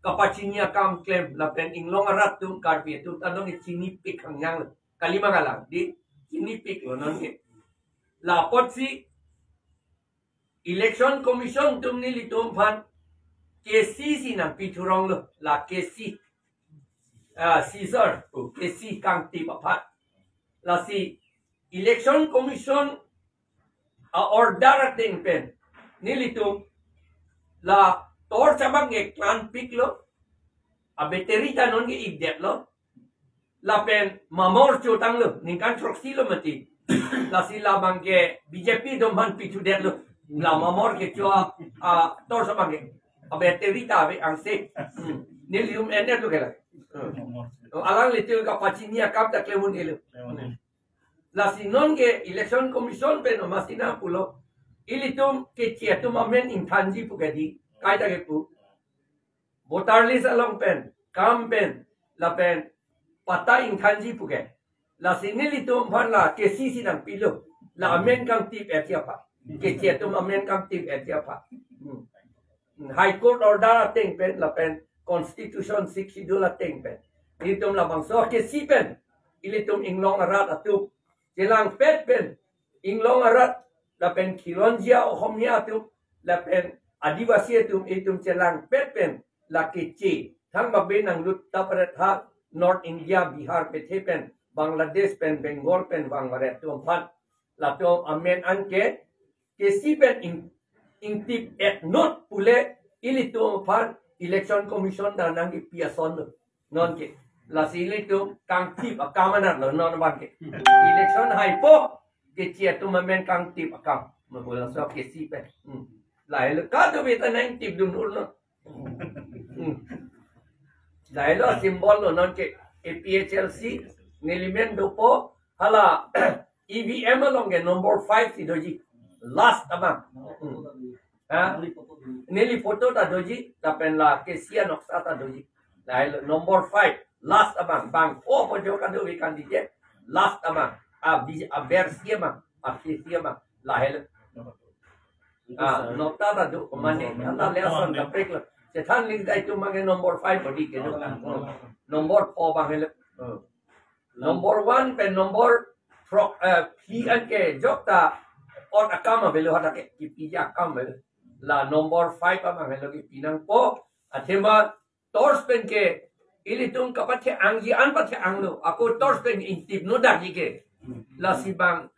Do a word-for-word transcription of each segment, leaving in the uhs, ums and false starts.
kapachini akam klem lapen inglong arat atum Karbi atum ta nonke chinipik hangyang lo. Kali ma kalang, dei, chinipiklo nonke. La apotsi Election Commission atum nelitum aphan K C si nangpi thurong lo, la K C. Ah, seizure, oh, K C kangtip aphan. Lasi Election Commission a-order ateng pen nelitum la torch abang ke klanpiklo, a-battery ta nonke ikdetlo, lapen mamor chotanglo, ningkan throksi lo mati. Lasi labang ke B J P atum aphan pithudetlo, la mamor kecho a, a torch abang ke, a-battery ta ave angse. Hmm. Nelitum endet lo ke la. Hmm. Alanglitum kapachini akam ta klem un-elo. Lasi nonke Election Commission pen omasina pulo, ilitum Keche atum amen ingthanji pu ke dei, kaita kepu, voter list along pen, kam pen, lapen patta ingthanji pu ke. Lasi nelitum aphan la K C si nangpilo, la amen kangtip-etji aphan, Keche atum amen kangtip-etji aphan. Hmm. High Court order ateng pen lapen Constitution Sixth Schedule ateng pen, ilitum labangso K C pen ilitum inglong arat atum chelangpet pen, inglong arat lapen khilonjia Ohomia atum lapen Adivasi atum, ilitum chelangpet pen la Keche, thang babe nanglut tap ret ha North India, Bihar pethe pen, Bangladesh pen, Bengal pen vangvaret atum aphan, latum amen anke K C pen ing, ingtip-et non pule ilitum aphan Election Commission ta nangkepi ason lo. Nonke, lasi ilitum kangtip akam anat lo non abang ke. Election haipo, Keche atum amen kangtip akam. Mabula so K C pen. Hmm. Lahelo kadokave ta nangtipdun un lo. Hmm. Lahelo symbol lo nonke, A P H L C, neli men dopo, hala E V M along ke number five si doji. Last abang. Hmm. Ha? Neli photo ta doji, lapen la K C anoksa ta doji. Lahelo number five, last abang, bangpho pu jo kadokave candidate, last abang, a bi, abersi abang, a K C abang, lahelo. Ah, nokta ta do, mane, anta le ason kaprek lo. Chethan ling dai atum abang ke number five bodi kedo. Number four abang helo. Number one pen number throk, eh, phi anke jokta ot akam avelo hadak ke, kipiji akam avelo. La number five abang helo kipi nangpo, athema torch pen ke ilitum kapathe-angji an pathe-anglo, ako torch pen ingtip no dakji ke. Lasi bang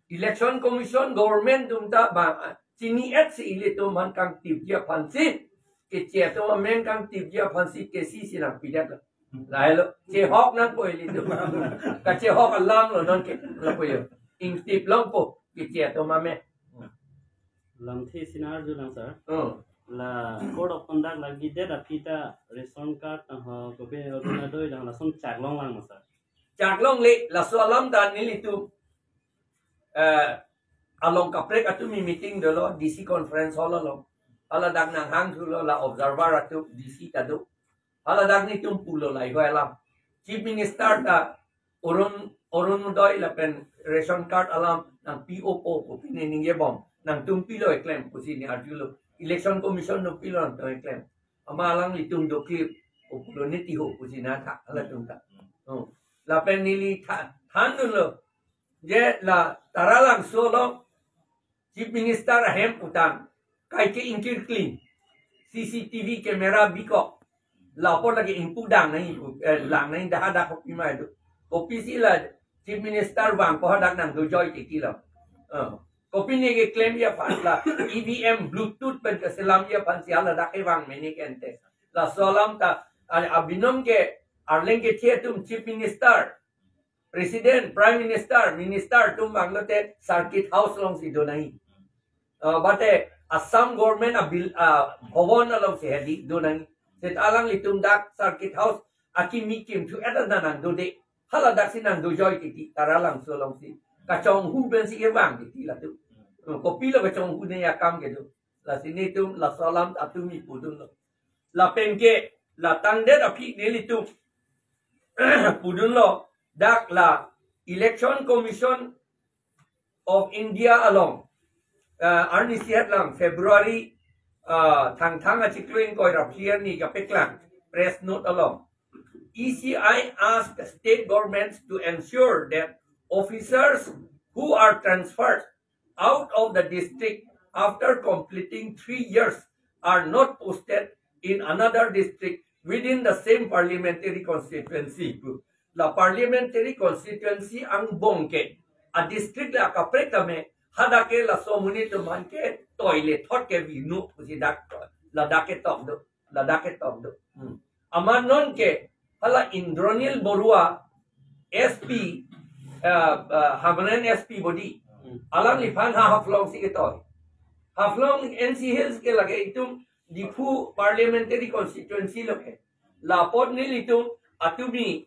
Election Commission, government atum ta bang chini-et si ilitum aphan kangtipji aphansi, Keche atum amen kangtipji aphansi K C si nangpidet lo. Lahelo, chehok nangpo ilitum. Kachehok alam lo nonke, lapu yo. Ingtip longpo Keche atum amen. Lamthe si nang-arjulang, sir. Hmm. La code of conduct lagi det aphi ta ration card, ah, kopi Orunodoi lang lason chaklonglang ma, sir? Chaklongle, laso alam ta nelitum, eh, along kaprek atum meeting dolo, D C conference hall along. Hala dak nanghangthulo, la observer atum, D C ta do. Hala dak nelitum pulo lahai alam. Chief Minister ta Orun, Orunodoi lapen ration card alam nangpi-opo pu pine ningjebom. Nangtum pilo eklem pusi ne arjulo. Election Commission atum pilo nangtum eklem. Amat alanglitum doklip, o pulo ne tiho pusi na tha, halatum ta. Oh. Lapen neli tha, thandunlo. Je la Taralangso along Chief Minister ahem utang, kaike ingkirkling, C C T V camera bikok, lapu lake ingpu dang nangji, eh, lang nangji, dah hadak kopima do. Kopisi la Chief Minister vangpo hadak nangdojoi titi lo. Eh, kopi ne keklemji aphan la E V M Bluetooth pen keselamji aphansi haladak kevang mene ke ante. Laso alam ta, a, abinong ke, arleng kethe atum Chief Minister, President, Prime Minister, Minister atum vanglote Circuit House alongsi do nangji. Ah, mate Assam Government abil, ah, Bhavan alongsi hedi do nangji. Seta alanglitum dak Circuit House akimi kimthu eta nangdode. Haladaksi nangdojoi titi, Taralangso alongsi. Kachonghu pensi kevang titi latum. Hmm, kopilo kachonghu ne akam kedo. Lasi nelitum laso alam ta tumi pudunlo. Lapen ke, la tangdet aphi nelitum pudunlo, dak la Election Commission of India along, ah, arnisi het lang February, ah, Thangthang achiklo ingkoi ra phli arni kapeklang. press note along. E C I asked state governments to ensure that officers who are transferred out of the district after completing three years are not posted in another district within the same parliamentary constituency. La parliamentary constituency angbong ke, a district le akaprek tame, hadak ke laso amonit atum aphan ke toilet thot ke vinu pusi dak, ladak ke tok do, ladak ke tok do. Hmm. Amat non ke, hala Indranil Baruah, S P, uh, uh, Hamren S P body. Hmm. Alangliphan ha Haflong si ketoi. Haflong N C Hills ke lake itum Diphu parliamentary constituency lo ke. Lapot nelitum atumi,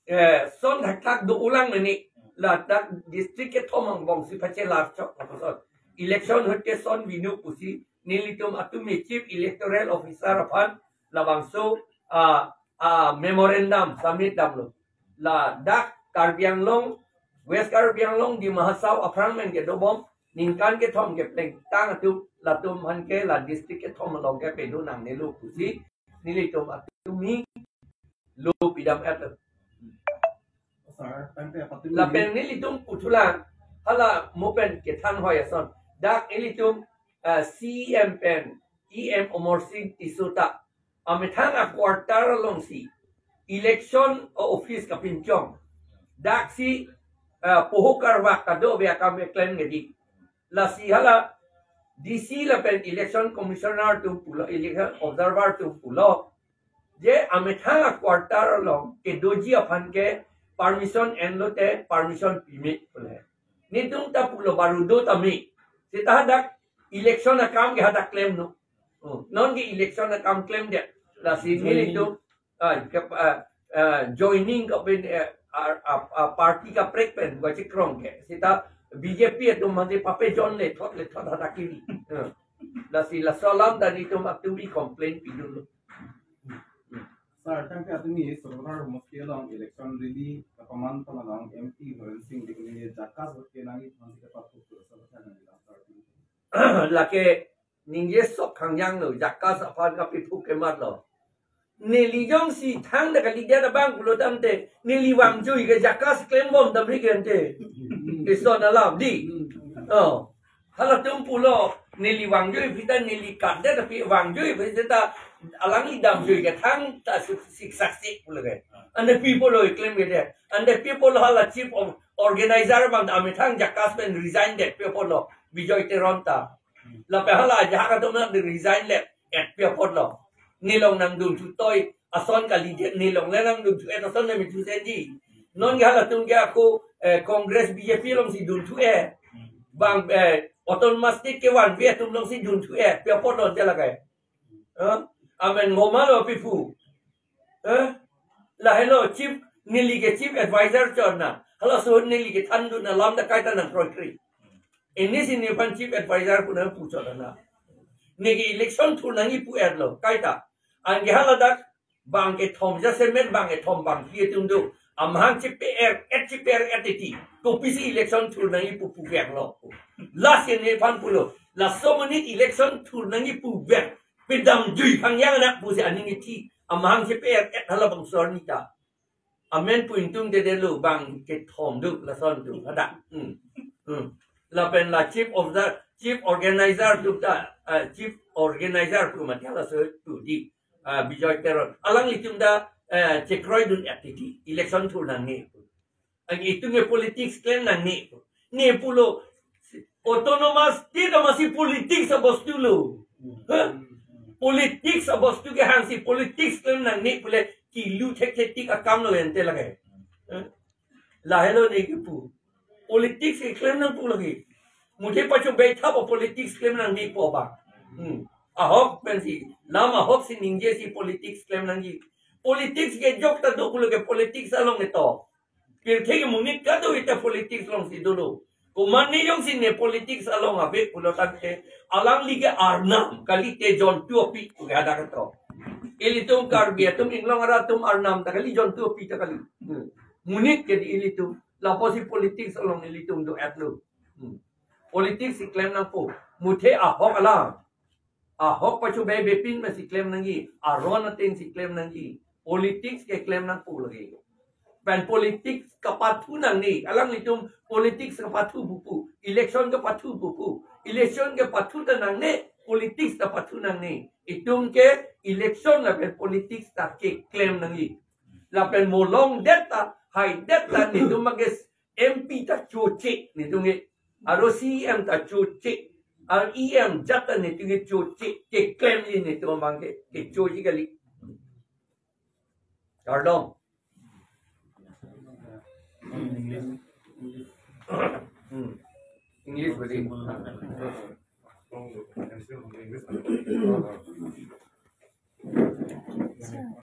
eh, son thakthak do ulang meni, ladak district kethom angbong si pachelar chok lapuson. Election ahut ke son vinu pusi nelitum atumi Chief Electoral Officer aphan labangso, ah, ah, memorandum submit damlo. Ladak Karbi Anglong, West Karbi Anglong, Dima Hasao aphrang pen kedobom ningkan kethom kepleng tang atum, latum aphan ke la district kethom along ke pedo nangnelo pusi nelitum atumi lo pidam-et. Sir, tangte apatumi lapen nelitum puthulang, hala mo pen kethan hoi ason. Dak ilitum, ah, C E M pen, E M Amarsing Tisso ta amethang a-quarter alongsi election office kapinchong. Daksi, ah, poho karvak kado be akam keklem ngedi. Lasi hala D C lapen election commissioner atum pulo, election observer atum pulo, je amethang a-quarter along kedoji aphan ke permission enlote permission pime pule. Nelitum ta pulo baru do tame. Seta hadak election akam ke hadak klemnon. Oh, non ke election akam klemdet. Lasi nelitum, ah, ke, ah, ah, joining ke pen, eh, ah, ah, ah, party kaprek pen, bukan cekrong ke. Seta B J P atum mati pape John le thot le thot hadak kiri. Eh. Lasi laso alam ta nelitum atumi complain pidunlo. Sir, tangte atumi Sarunar Mosti along election rally kapaman palang M P Horensing Dikoni JACAS vote kenangji aphansi kapathuk, sir, sir, sir, nangji lang, sir. Lake ningje sok khangjang lo, JACAS aphan kapathuk kematlo. Neli jongsi thangta kalidet abang pulo tangte, neli vangjui ke JACAS klembom damri ke ante. Ison alam di. Oh. Halatum pulo, neli vangjui pu ta neli katdet tapi vangjui pu ta alangli damjui ke thangta sik-, siksaksi pulo ke. Ante pi pulo klem ke de. Ante pi pulo hala chief of organizer abang amethang JACAS pen resign det pi pulo. Bijoy Teron ta. Lapen hala ajahak atum nang resign le et pi pulo. Nelong nangdun thu toi ason kalidet, nelong le nangdun thu et ason le mithu senji. Non ke halatum ke ako, eh, Congress B J P alongsi dun thu et. Bang, eh, autonomous state kevanve atum alongsi dun thu et. Pi pulo te lake. Huh? Amen ngoma lo pipu. Eh? Lahelo chief, neli ke chief advisor chot na. Halaso neli kethandun alam ta kaita nangkroikre. Ini si nephan chief advisor pu nangpu chot na. Neke election thur nangji pu-etlo, kaita. Anke haladak bang kethom jasemet bang kethom bangphli atum do. Amahang chepe-er-et, chepe-er-et titi. Kopisi election thur nangji pu puveklo. Lasi nephan pulo. Laso amonit election thur nangji puvek. Pedamjui khangjang anak pusi aning ithi. Amahang chepe-er-et halabangso arni ta. Amen pu ingtungdedetlo bang kethom do lason do. Ada. Hmm. Hmm. Lapen la chief of the, chief organizer do ta, ah, chief organizer pu mati laso do di. Ah, Bijoy Teron. Alanglitum ta, eh, chekroidun-et titi. Election thur nangne. Anke itum ke politics klem nangne. Ne pulo autonomous state amatsi politics abostu lo. Huh? Politics abostu kehangsi politics klem nangne pule kilu thekthetik akam lo ante lake. Huh? Lahelo ne kipu. Politics keklem nangpo lake. Muthe pacho bethap o politics klem nangnepo ba. Hmm. Ahok pensi, lam ahok si ningjesi politics klem nangji. Politics kejok ta do pulo ke politics along ketok. Pirthe ke monit kadokave ta politics alongsi dolo. Komat ne jongsi ne politics along ave pulo tangte, alangli ke arnam, kalite jontu api pu ke hadak ketok. Ilitum Karbi atum inglong arat atum arnam ta kali, jontu api ta kali. Hmm. Monit ke di ilitum, lapusi politics along ilitum do-etlo. Hmm. Politics si klem nangpo. Muthe ahok alam. Ahok pacho bebe pin masi klem nangji, aron ateng si klem nangji. Politics ke klem nangpo lagi. Pen politics kapathu nangne, alanglitum politics kapathu pupo, election kapathu pupo, election kapathu ta nangne, politics ta pathu nangne. Itum ke election lapen politics ta keklem nangji. Lapen molong det ta, hai det ta, netum abang ke M P ta choche, netum ke. Aro C M ta choche. Ar E M jat ta netum ke choche. Keklemji netum abang ke. Kechoche kali. Kardom. Hmm. English beri.